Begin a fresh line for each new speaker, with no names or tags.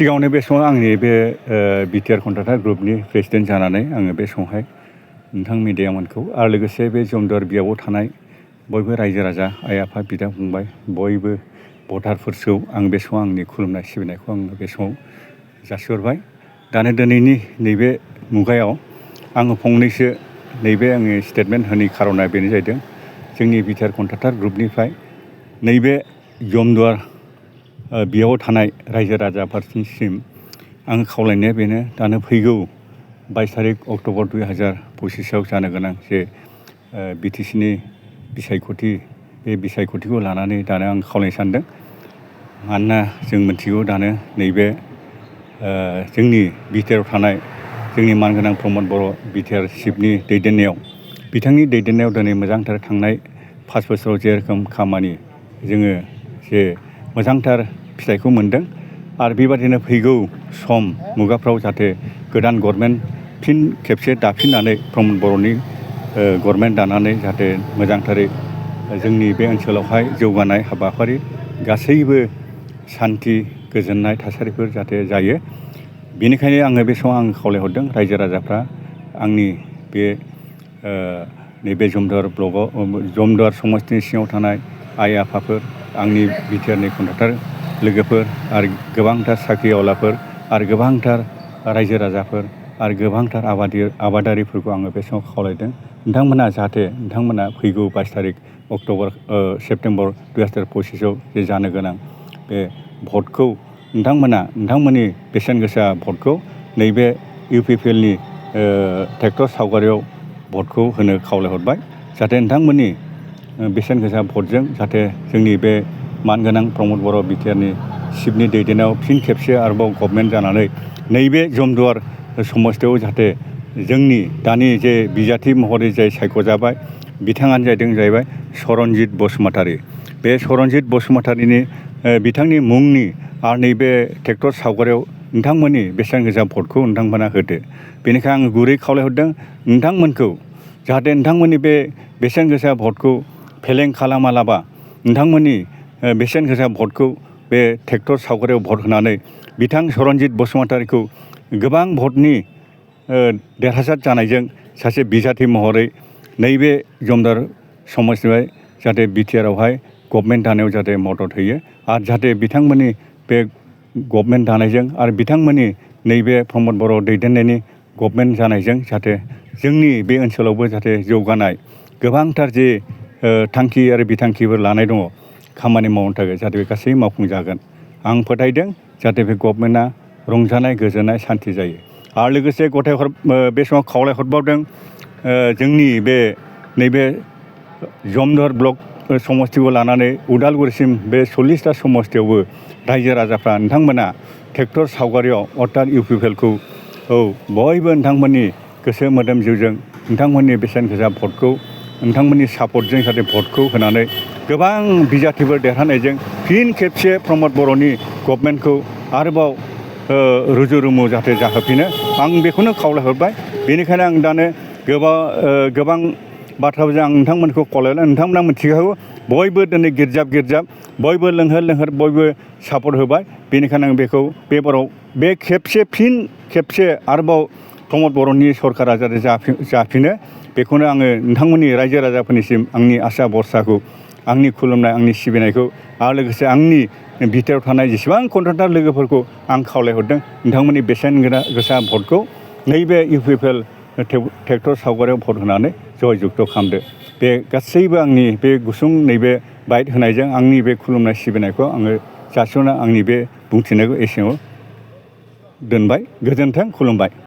सिगाङावनो बे समाव आंनि बे बिटिआर कन्ट्राक्टर ग्रुपनि प्रेसिडेन्ट जानानै आङो बे समावहाय नोंथां मिडियामोनखौ आरो लोगोसे बे जमदुवार बियाबाव थानाय बयबो रायजो राजा आइ आफा बिदा फंबाय बयबो भटारफोरखौ आं बे समाव आंनि खुलुमनाय सिबिनायखौ आङो बे समाव जासिहरबाय। दानो दिनैनि नैबे मुगायाव आङो फंनैसो नैबे आङो स्टेटमेन्ट होनायनि खारना बेनो जाहैदों जोंनि बिटिआर कन्ट्राक्टर ग्रुपनिफ्राय नैबे जमदुवार बेयाव थानाय रायजो राजाफोरनिसिम आं खावलायनाया बेनो दानो फैगौ 22 तारिख अक्ट'बर 2025आव जानो गोनां जे बिटिसिनि बिसायख'थि बे बिसायख'थिखौ लानानै दानो आं खावलायनो सानदों। मानोना जों मिथिगौ दानो नैबे जोंनि बिटिआरआव थानाय जोंनि मानगोनां प्रमद बर' बिटिआर चिफनि दैदेननायाव बिथांनि दैदेननायाव दिनै मोजांथार थांनाय 5 बोसोराव जेरोखोम खामानि जोङो जे मोजांथार फिथाइखौ मोनदों आरो बेबादिनो फैगौ सम मुगाफ्राव जाहाथे गोदान गभर्नमेन्ट फिन खेबसे दाफिननानै प्रमद बर'नि गभर्नमेन्ट दानानै जाहाथे मोजांथारै जोंनि बे ओनसोलावहाय जौगानाय हाबाफारि गासैबो सान्थि गोजोननाय थासारिफोर जाहाथे जायो। बेनिखायनो आङो बे समाव आं खावलायहरदों रायजो राजाफ्रा आंनि बे नैबे जमदुवार ब्लकआव जमदुवार समस्तिनि सिङाव थानाय आइ आफाफोर आंनि बिटिआरनि कन्ट्राक्टर लोगोफोर आरो गोबांथार साख्रिआवलाफोर आरो गोबांथार रायजो राजाफोर आरो गोबांथार आबादारिफोरखौ आङो बे समाव खावलायदों नोंथांमोना जाहाथे नोंथांमोना फैगौ 22 तारिख सेप्तेम्बर 2025आव जे जानो गोनां बे भटखौ नोंथांमोननि बेसेन गोसा भटखौ नैबे इउपिपिएलनि ट्रेक्टर सावगारियाव भटखौ होनो खावलायहरबाय। जाहाथे नोंथांमोननि बेसेन गोसा भटजों जाहाथे जोंनि बे मानगोनां प्रमद बर' बिटिआरनि चिफनि दैदेननायाव फिन खेबसे आरोबाव गभर्नमेन्ट जानानै नैबे जमदुवार समस्तियाव जाहाथे जोंनि दानि जे बिजाथि महरै जाय सायख'जाबाय बिथाङानो जाहैबाय चरणजित बसुमतारी। बे चरणजित बसुमतारीनि बिथांनि मुंनि आरो नैबे ट्रेक्टर सावगारियाव नोंथांमोननि बेसेन गोसा भटखौ नोंथांमोना होदो। बेनिखायनो आं गुरै खावलायहरदों नोंथांमोनखौ जाहाथे नोंथांमोननि बे बेसेन गोसा भटखौ फेलें खालामालाबा नोंथांमोननि बेसेन गोसा भटखौ बे ट्रेक्टर सावगारियाव भट होनानै बिथां चरणजित बसुमतारीखौ गोबां भटनि देरहासार जानायजों सासे बिजाथि महरै नैबे जमदुवार समस्तिनिफ्राय जाहाथे बिटिआरआवहाय गभर्नमेन्ट दानायाव जाहाथे मदद होयो आरो जाहाथे बिथांमोननि बे गभर्नमेन्ट दानायजों आरो बिथांमोननि नैबे प्रमद बर' दैदेननायनि गभर्नमेन्ट जानायजों जाहाथे जोंनि बे ओनसोलावबो जाहाथे जौगानाय गोबांथार जे थांखि आरो बिथांखिफोर लानाय दङ खामानि मावनो थाखाय जाहाथे बे गासै मावफुंजागोन। आं फोथायदों जाहाथे बे गभर्नमेन्टआ रंजानाय गोजोननाय सान्थि जायो। आरो लोगोसे बे समाव खावलायहरबावदों जोंनि बे नैबे जमदुवार ब्लक समस्तिखौ लानानै उदालगुरिसिम बे 40टा समस्तियावबो रायजो राजाफ्रा नोंथांमोना ट्रेक्टर सावगारियाव अर्थात इउपिपिएलखौ बयबो नोंथांमोननि गोसो मोदोम जिउजों नोंथांमोननि बेसेन गोसा भटखौ नोंथांमोननि सापर्टजों जाहाथे भटखौ होनानै गोबां बिजाथिफोर देरहानायजों फिन खेबसे प्रमद बर'नि गभर्नमेन्टखौ आरोबाव रुजु रुमु जाहाथे जाहोफिनो आं बेखौनो खावलायहरबाय। बेनिखायनो आं दानो गोबां बाथ्राफोरजों आं नोंथांमोनखौ खावलायला नोंथांमोना मिथिखागौ बयबो दिनै गिर्जाब बयबो लोंहोर बयबो सापर्ट होबाय। बेनिखायनो आं बेखौ बेबाराव बे फिन खेबसे आरोबाव प्रमद बर'नि सरकारा जाहाथे जाफिनो बेखौनो आङो नोंथांमोननि रायजो राजाफोरनिसिम आंनि आसा भरसाखौ आंनि खुलुमनाय आंनि सिबिनायखौ आरो लोगोसे आंनि बिटिआरआव थानाय जेसेबां कन्ट्राक्टर लोगोफोरखौ आं खावलायहरदों नोंथांमोननि बेसेन गोसा भटखौ नैबे इउपिपिएल ट्रेक्टर सावगारियाव भट होनानै जय जुगथ' खालामदो। बे गासैबो आंनि बे गुसुं नैबे बाइट होनायजों आंनि बे खुलुमनाय सिबिनायखौ आङो जासिहरना आंनि बे बुंथिनायखौ एसेयाव दोनबाय। गोजोन्थों, खुलुमबाय।